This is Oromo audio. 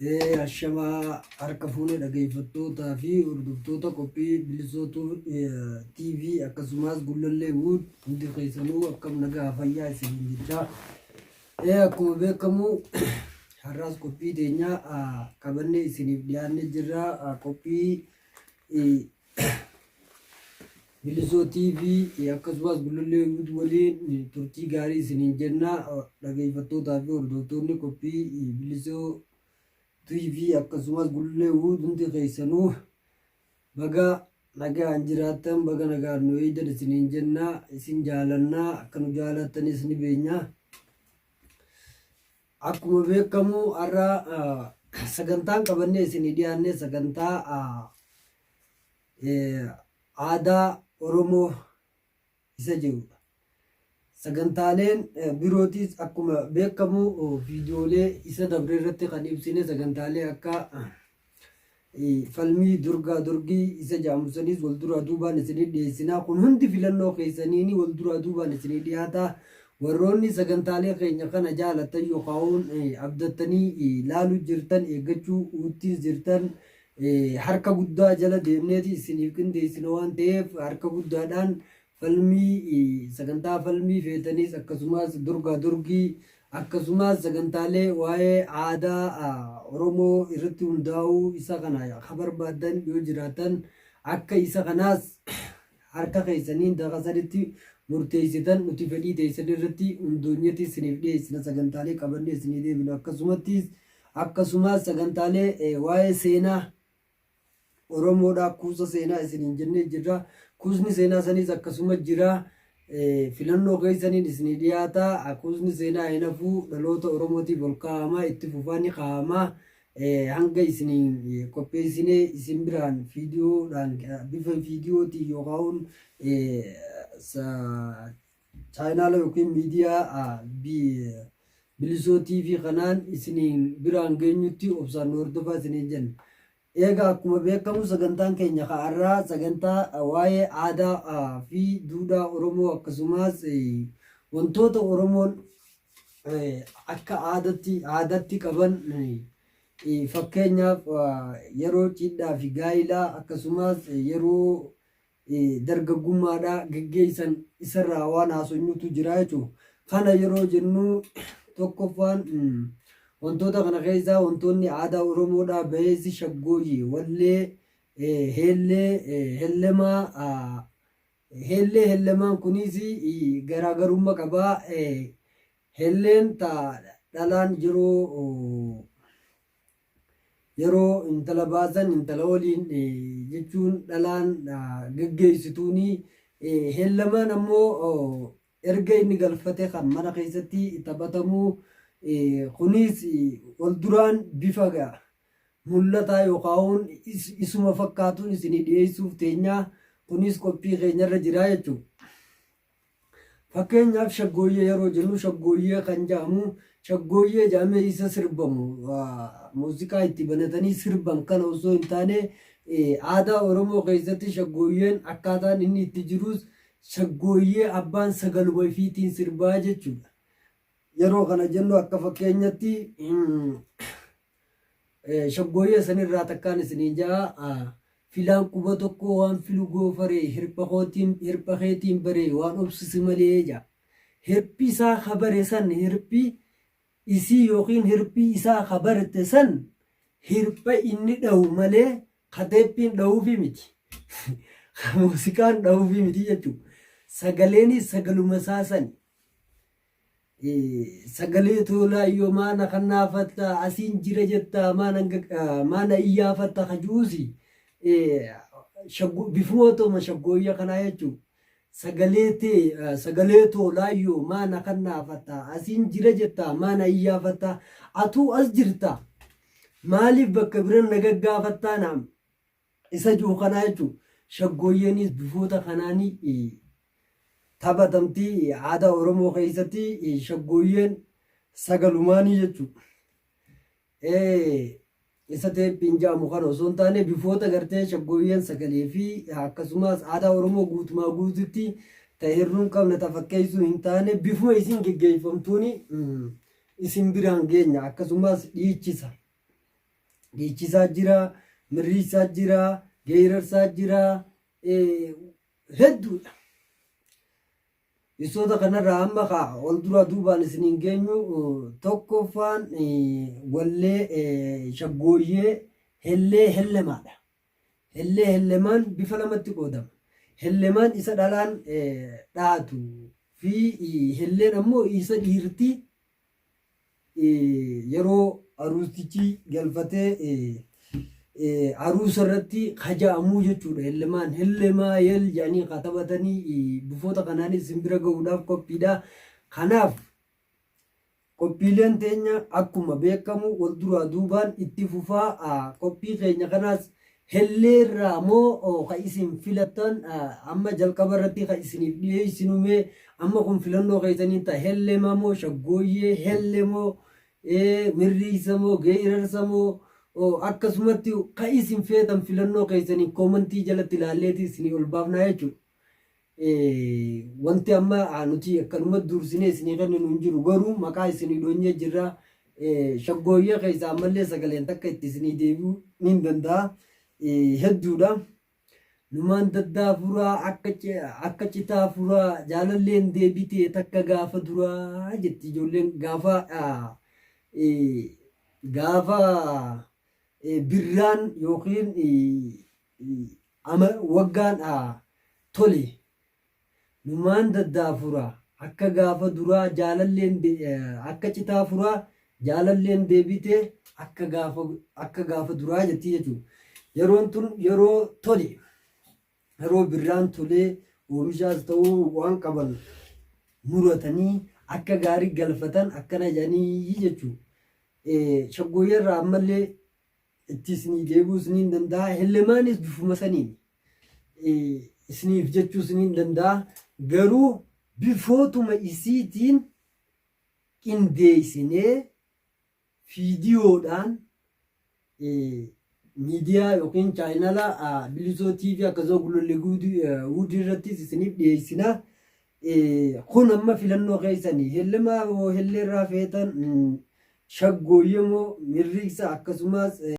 Ashamaa harka fuune dhageeffattootaa fi hordoftoota qophii Bilisootuu TV akkasumas Gullallee Wood hundi keessanuu akkam nagaa fayyaa isiniin jechaa. Akkuma beekamu har'aas qophii teenya qabannee isiniif dhiyaannee jirra. Qophii Bilisoo TV akkasumas Gullallee Wood waliin turtii gaarii isiniin jenna. Dhageeffattootaa fi hordoftoonni qophii Bilisoo TV akkasumas Gullallee Wood hundi keessanuu baga nagaan jiraattan, baga nagaan nu eegdan isiniin jenna. Isin jaalanna, akka nu jaalattanis ni beekna. Akkuma beekamu har'a sagantaan qabannee isinii dhiyaanne sagantaa aadaa Oromoo isa jedhudha. Sagantaaleen birootis akkuma beekamu viidiyoolee isa dabre irratti kan ibsine sagantaalee akka falmii durgaa durgii isa jedhamu sanis wal duraa duubaan isinii dhiyeessinaa. Kun hundi filannoo keessaniini wal duraa duubaan isinii dhiyaata. Warroonni sagantaalee keenya kana jaalattan yookaan abdattanii laaluu jirtan, eeggachuu uuttiis jirtan, harka guddaa jala deemneeti isiniif qindeessina waan ta'eef harka guddaadhaan falmii, sagantaa falmii feetaniis akkasumas durgaa durgii akkasumas sagantaalee waa'ee aadaa Oromoo irratti hundaa'uu isa kana ka barbaaddan yoo jiraatan akka isa kanaas harka keessaniin daqa sanitti murteessitan nuti fedhii teessan irratti hundoonyeeti isiniif dhiyeessina sagantaalee qabannee isinii deebinu. Akkasumattis akkasumas sagantaalee waa'ee seenaa Oromoodhaa kuusa seenaa isiniin jennee jirra. Kuusni seenaa saniis akkasuma jira. Filannoo keessaniin isinii dhiyaata. Kuusni seenaa hin hafu, dhaloota Oromootiif ol kaa'ama, itti fufaa ni kaa'ama. Hanga isiniin qopheessinee isin biraan viidiyoodhaan, bifa viidiyootiin yookaan chaayinaala yookiin miidiyaa Bilisoo TV kanaan isiniin biraan geenyutti obsaan nu hordofaa isiniin jenna. Eegaa akkuma beekamu sagantaan keenya ka har'aa sagantaa waa'ee aadaa fi duudhaa Oromoo akkasumas wantoota Oromoon akka aadatti qaban, fakkeenyaaf yeroo cidhaa fi gaa'ilaa akkasumas yeroo dargaggummaadhaa geggeessan isarraa waan haasonyutu jira jechuudha. Kana yeroo jennu tokkoffaan wantoota kana keessaa wantoonni aadaa Oromoodhaa baheessi shaggooyyee, wallee, heellee, hellemaa. Heellee hellemaan kunis garaagarummaa qaba. Helleen ta dhalaan yeroo intala baasan intala waliin jechuun dhalaan geggeessituuni. Heellamaan ammoo erga inni galfate kan mana keessatti taphatamu. Kunis wal duraan bifa mul'ataa yookaan isuma fakkaatuun isinii dhiyeessuuf teenyaa, kunis qophii keenyarra jira jechuudha. Fakkeenyaaf shaggooyyee yeroo jennu, shaggooyyee kan jedhamu, shaggooyyee jedhamee isa sirbamu muuziqaa itti banatanii sirban kana osoo hin taane, aadaa Oromoo keessatti shaggooyyeen akkaataan inni itti jirus shaggooyyee abbaan sagaluma ifiitiin sirbaa jechuudha. Yeroo kana jennu akka fakkeenyatti shaggooyyee sanirraa takkaan isiniin ja'a. Filaan quba tokko waan filu goofaree, hirpha kootiin hirpha keetiin baree waan obsisi malee ja'a. Hirphi isaa ka bare san, hirphi isii yookiin hirphi isaa ka barte san hirpha inni dhahu malee ka teephiin dhahuufi miti. Ka muuziqaan dhahuufi miti jechuudha. Sagaleenis sagaluma isaa sani. Sagalee toolaayyoo maana kannaafatta, asiin jira jetta, maana iyyaafatta ka ju'uusi bifumatuma shaggooyya kanaa jechuudha. Sagalee tee sagalee toolaayyoo maana kannaafatta, asiin jira jetta, maana iyyaafatta, atuu as jirta, maaliif bakka biran na gaggaafattaa naam isa jiru kanaa jechuudha. Shaggooyyeenis bifoota kanaanii taphatamti aadaa Oromoo keessatti, shaggooyyeen sagalumaanii jechuudha. Isa teephiin jedhamu kana osoo hin taane bifoota gartee shaggooyyeen sagalee fi akkasumas aadaa Oromoo guutumaa guututti ta'e hir'uu hin qabne ta fakkeessuu hin taane bifuma isin geggeeffamtuuni isin biraan geenya, akkasumas dhiichisa. Dhiichisaa jira, mirriisaa jira, geerarsaa jira, hedduudha. Ibsoota kanarraa amma kaa wal duraa duubaan isiniin geenyu tokkoffaan wallee shaggooyyee hellee hellemaadha. Hellee hellemaan bifa lamatti qoodama. Hellemaan isa dhalaan dhaatu fi helleen ammoo isa dhiirti yeroo aruustichi galfatee aruusa irratti kaja'amuu jechuudha. Hellemaan hellemaa yel jedhanii ka taphatanii bifoota kanaanis isin bira gahuudhaaf qophiidha. Kanaaf qophiileen teenya akkuma beekamu wal duraa duubaan itti fufaa. Qophii keenya kanaas helleerraa moo ka isin filattan amma jalqaba irratti ka isiniif dhiyeessinu mee amma kun filannoo keessaniin ta'a. Hellemaa moo shaggooyyee, helle moo mirriisa moo geerarsa moo akkasumatti ka isin feetan filannoo keessaniin koomantii jalatti ilaalleeti isinii ol baafnaa jechuudha. Wanti amma nuti akkanuma dursinee isinii kenninu hin jiru garuu maqaa isinii dhoonyee jirra. Shaggooyyee keessaa ammallee sagaleen takka itti isinii deebi'uu ni danda'a. Hedduudha. Numaan daddaa furaa akka citaa furaa jaalalleen deebitee takka gaafa duraa jetti ijoolleen gaafa gaafa birraan yookiin waggaan tole numaan daddaa furaa akka gaafa duraa jaalalleen akka citaa furaa jaalalleen deebitee akka gaafa duraa jetti jechuudha. Yeroon tun yeroo tole yeroo birraan tolee oomishaas ta'uu waan qaban muratanii akka gaarii galfatan akkana jedhanii jechuudha. Shaggooyyerraa ammallee itti isinii deebi'uu isiniin danda'a. Hellemaanis bifuma saniin isiniif jechuu isiniin danda'a. Garuu bifootuma isiitiin qindeessinee fiidiyoodhaan miidiyaa yookiin chaayinala Bilisoo TV akkasuma Gullallee Wuudii irrattis isiniif dhiyeessina. Kun amma filannoo keessanii hellemaa moo helleerraa feetan shaggooyyee moo mirriiksa akkasumas.